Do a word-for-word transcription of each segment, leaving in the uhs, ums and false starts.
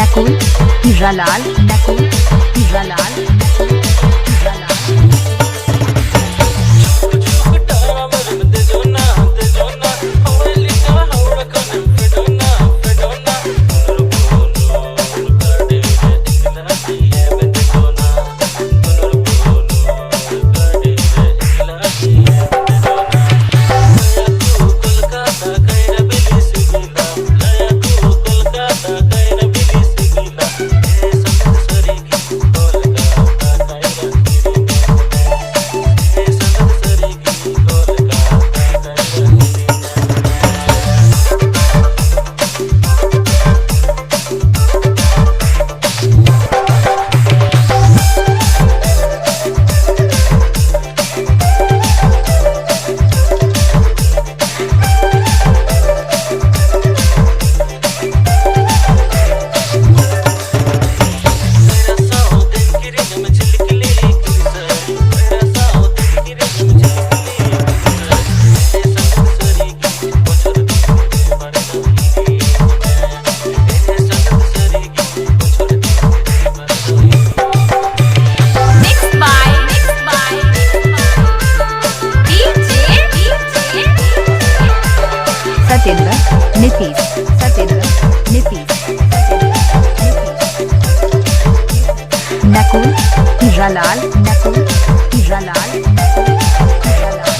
Nakul Hiralal, Nakul Hiralal, Nakul Hiralal. Mixed by, mixed by, D J, D J, Satyendra Nitish, Satyendra Nitish, Satyendra Nitish. Nakul Hiralal, Nakul Hiralal, Nakul Hiralal.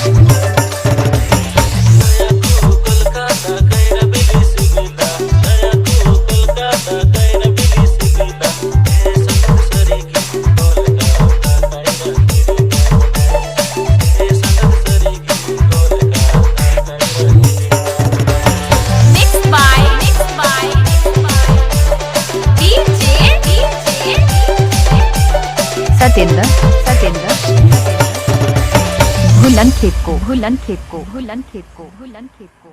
Mixed by, mixed by, mixed by, D J, D J, D J। Satyendra, Satyendra, Satyendra. भूलन खेत को, भूलन खेत को, भूलन खेत को, भूलन खेत को।